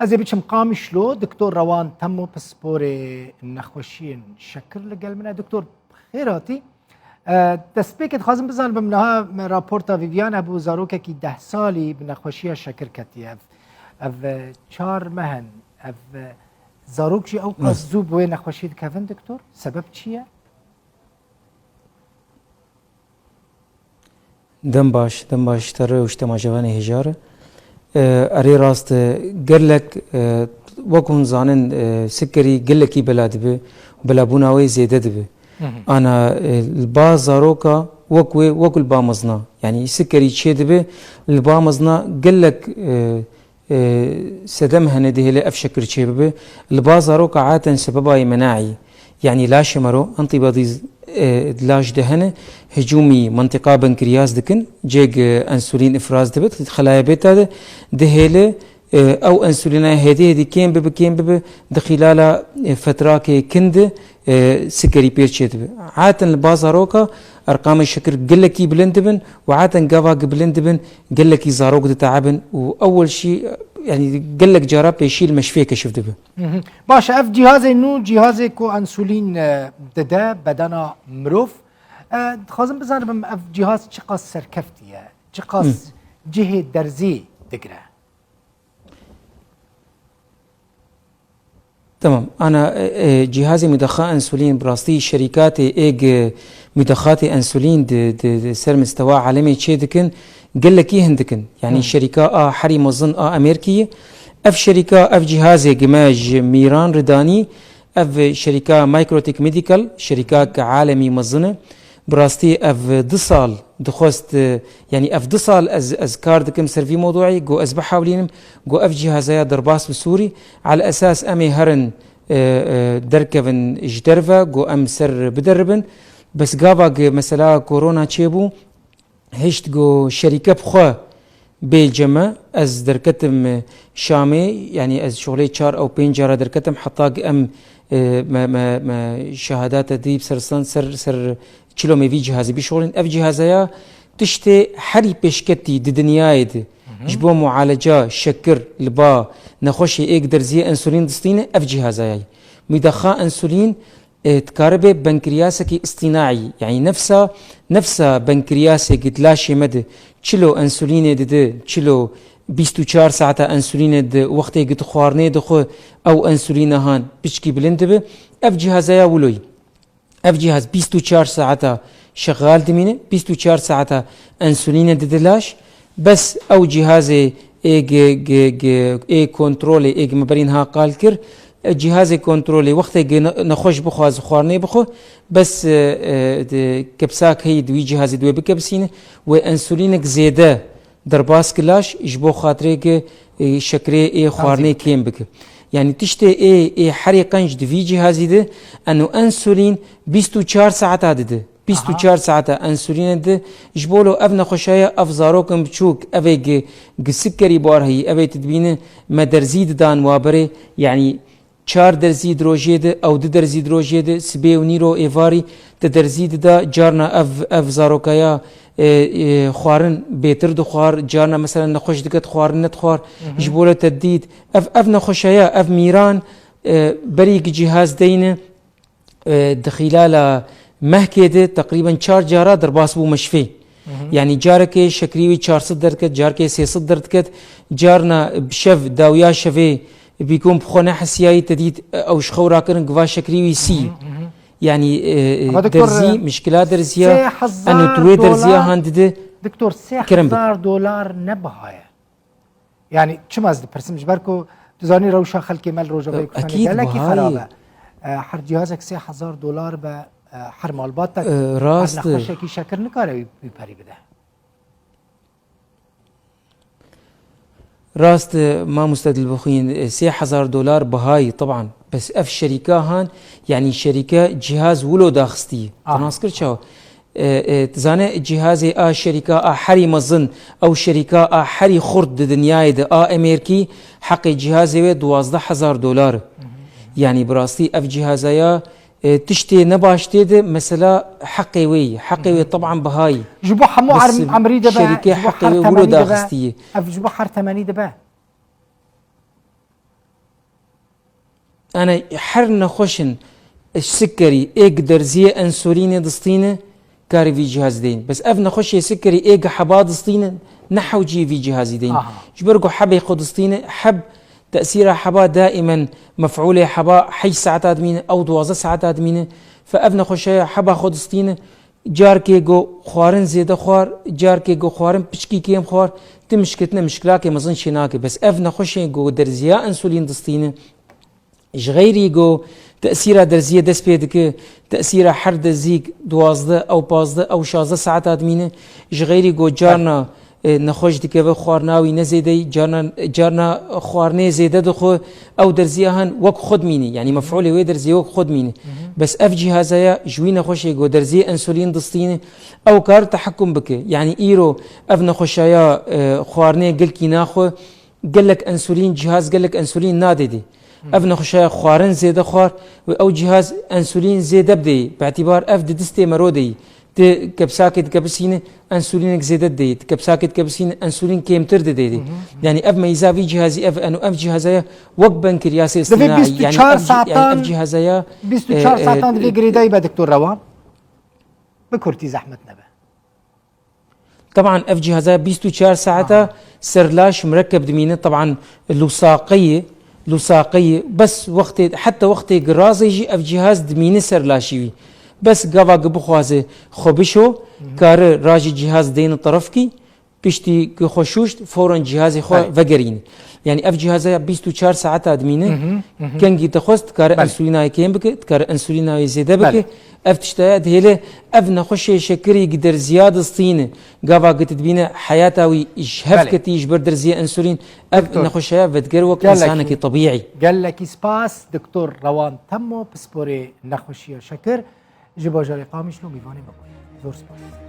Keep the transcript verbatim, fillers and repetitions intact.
Ez ê biçim Qamişlo, Doktor Rewan Temo, pisporê nexweşiyên şekir li gel min e. Doktor, xêr hatî. E, destpêkê dixwazim bizanibim, niha me raporta Viviane hebû, zarokekî deh salî bi nexweşiya şekir ketiye. Ev, ev, e, çar meh in. Ev, e, zarok jî ew qas zû bi wê nexweşî dikevin, doktor? Sebeb çi ye? Dem baş, dem baş te re û ji temaşevanê hêja re. E, erê rast e, gelek, e, wek hûn zanin, e, sikerî gelekî bela dibe, belabûna wê zêde dibe. Hı hı. Ana, e, li ba zaroka wek wê, wek li ba mezina. Yanî sikerî çê dibe, li ba mezina gelek, e, e, sedem hene dihêle ev şekir çêbibe. Li ba zaroka aten sebeba yê menaî, yanî laşê mero, antîbodîz, e, di laş de hene, hicûmî mentiqa benkriyas dikin, cêg, e, ensulîn ifraz dibe, xelaya bêta de dihêle, e, ew ensulîna hêdî hêdî kêm bibe, kêm bibe, di xîlala, e, fetrakê kin de, e, sikerî pêr çêdibe. Aten li ba zaroka erqamê şekir gelekî bilind dibin û aten gava gi bilind dibin, gelekî zarok diteebin û ewil şî, yanî gelek cara pêşî li meşfê keşif dibe. Hı hı. Baş, ev cîhazê nû, cîhazê ku ensulîn, e, dide bedena mirov. E, dixwazim bizanibim ev cîhaz çiqas serkeftî ye, çiqas Hı. cihê derzî digire? Tamam. Ana, e, e, cîhazê mudaxa ensulîn bi rastî şerîkatê êg, e, mudaxatê ensulîn di, di, di ser mistewa alemê çê dikin, gelekî hindik in. Yanî Hı. şerîka a herî mezin a Amerîkî ye. Ev şerîka, ev cîhazê gi me ji Mîran re danî, ev şerîka Microtech Medical, şerîka ki alemî mezin e. Bi rastî ev du sal dixwest, e, yanî ev du sal ez, ez kar dikim ser vî mewduî, got ez bihewlînim, got ev cîhazaya derbas bi Sûrî, ala esas em ê herin, e, e, derkevin ji derve, got em ser bideribin. Bes gava gi mesela korona çêbû, hişt got şerîke bi xwe bê ceme, ez derketim, e, Şamê, yanî ez şixulê çar ew pênc cara derketim, heta gi em, e, me, me, me şehadata dî bi ser ser, ser çilo me vî cihazî bişixulin. Ev cihazaya tiştê herî pêşketî di dinyayê de Hı hı. ji bo mualeca şekir li ba nexweşê êk derziye ensulîn distîne, ev cihazaya ye. Mudaxa ensulîn, e, dikaribe benkriyasekî îstînaî, yanî nefsa, nefsa benkriyasekî di laşê me de çilo ensulînê dide, çilo bîst û çar saeta ensulînê dide, wextê gi tu xwarinê dixwe, ew ensulîna han piçkî bilind dibe. Ev cihazaya wilo ye. Ev cihaz bîst û çar saeta şexal dimîne, bîst û çar saeta ensulîne dide laş. Bes ew cihazê ê g, g, g, ê kontrolê ê g me berî niha qal kir, e, cihazê kontrolê wextê gi ne-, nexweş bixwaze xwarinê bixwe, bes, e, e, di kepsak heyî di wî cihazê di wê bikepsîne, wê ensulînek zêde derbas ki laş ji bo xatirê ki, e, şekerê ê xwarinê kêm bike. Yanî tiştê ê, ê herê qenc di vî cihazî de, eno ensulîn bîst û çar saeta dide. Bîst û çar saeta ensulîne dide. Ji bo lo ev nexweşaya ev zarokin biçûk, ev ê gi, gi sikerî bar heyî, ev ê tu dibîne me derzî didan wa berê, yanî çar derzî di rojê de, ew du derzî di rojê de, sibê û nîro êvarî di derzî dida, carna ev, ev zarokaya, e, e, xwarin bêtir dixwar, carna mesela nexweş diket xwarin nedixwar, Hı hı. ji bo re te dît. Ev, ev nexweşaya, ev mîran, e, berî gi cîhaz deyne, e, di xîlala mehkê de teqrîben çar cara derbas bû meşfê. Hı hı. Yanî carekê şekerî wî çar sed derdiket, carekê sê sed derdiket, carna bi şev dawiya şevê bîkom bi xwe nehesiyayî te dît, e, ew ji xew rakirin giva şekerî wî sî. Hı hı, hı hı. Yanî, e, e, Ama doktor, derzî, e, mişkila derziya, sê hezar eno tu wê derziya dolar, han dide doktor, kerem bike. Sê hezar dolar ne biha ye. Yanî çima ez dipirsim? Ji ber ku tu zanî rewşa xelkê me li Rojavayê Kurdistanê Ekîd gelekî biha ye. Xerab e. E, her cihazek sê hezar dolar be, e, her malbatek, E, her rast e. nexweşekî şekir nikare wî, wî perî bide. Rast e, mamoste Dilbixwîn, e, sê hezar dolar biha ye, teban. Bes ev şerîka han, yanî şerîke cihaz wilo daxistî. Ah. Tu nas kir çawa? E, e, tu zane cihazê a şerîka a herî mezin, ew şerîka a herî xurt di dinyayê de a Amerîkî, heqê cihazê wê duwazdeh hezar dolar. Hı hı. Yanî bi rastî ev cihazaya, e, tiştê nebaş tê de, mesela heqê wê ye. Heqê wê Hı hı. teban biha ye. Ji bo hemû Bes erm-, emrî dibe, şerîke ji bo heqê her wê wilo temenî dibe. daxistî ye. Ev ji bo her temenî dibe. Ana her nexweşin sikerî ê gi derziyê ensulînê distîne, karê vî cihazî deyîn. Bes ev nexweşê sikerî ê gi heba distîne, ne hewciyê vî cihazî deyîn. Aha. Ji ber ku hebê xwe distîne, heb tesîra heba daimen mef'ûlê heba heşt saeta dimîne, ew duwazdeh saeta dimîne. Fe ev nexweşeya heba xwe distîne, carkê ku xwarin zêde xwar, carkê ku xwarin piçkî kêm xwar, ti mişkiltine mişkilakê mezin çê nake. Bes ev nexweşên ku derziya ensulîn distîne, ji xeyrî ku tesîra derziyê dest pê dike, tesîra her derzîk duwazdeh ew pazdeh ew şazdeh saeta dimîne, ji xeyrî ku carna, e, nexweş dikeve xwarina wî ne zêde yî, carna, carna xwarinê zêde dixwe, ew derziya hin wek xwe dimîne, yanî mef'ûlê wê derziyê wek xwe dimîne. Bes ev cîhaza ya ji wî nexweşê ku derziyê ensulîn distîne, ew kar tehekum bike. Yanî îro ev nexweşaya, e, xwarinê gelkî naxwe, gelek ensulîn, cihaz gelek ensulîn nadê dê. Ev nexweşaya xwarin zêde xwar û ew cihaz ensulîn zêde bideyî. Bi îtîbar ev di distê mero de yî. Ti kepsakê dikepisîne, ensulînek zêde dideyî. Ti kepsakê dikepisîne, ensulîn kêmtir dideyî. Yanî ev meyza vî cihazî ev en û ev cihazaya wek benkiriyasê Divê îstînayî. Bîst û çar Yanî ev cî- yanî ev saetan, cihazaya, bîst û çar e, e, saetan divê girêdayî be, Doktor Rewan. Bi kurtî zehmet nebe. Teban ev cîhaza bîst û çar saeta Aha. ser laş mirekeb dimîne. Teban lûsaqeyê, lûsaqeyê, bes wextê, heta wextê girazê jî ev cîhaz dimîne ser laşî wî. Bes gava gi bixwaze xwe bişo, kare rajî cîhaz deyne terefkî, piştî gi xwe şûşt, foren cîhazê xwe Belê. vegerîne. Yanî ev cîhaza ya bîst û çar saeta dimîne, Mhm, mhm. kengî dixwest, dikare Belê. ensulînayê kêm bike, dikare ensulînayê zêde bike. Belê. Ev tiştaya dihêle ev nexweşê şekerî gi derziya distîne, gava gi tu dibîne heyata wî ji hev Belê. ketî ji ber derziya ensulîn, ev Doktor, nexweşeya vediger wek gelekî, însanekî tebîî. Gelekî spas, Doktor Rewan Temmo, pisporê nexweşiya şeker ji bajarê Qamişlo mîvanê me bûye. Zor spas.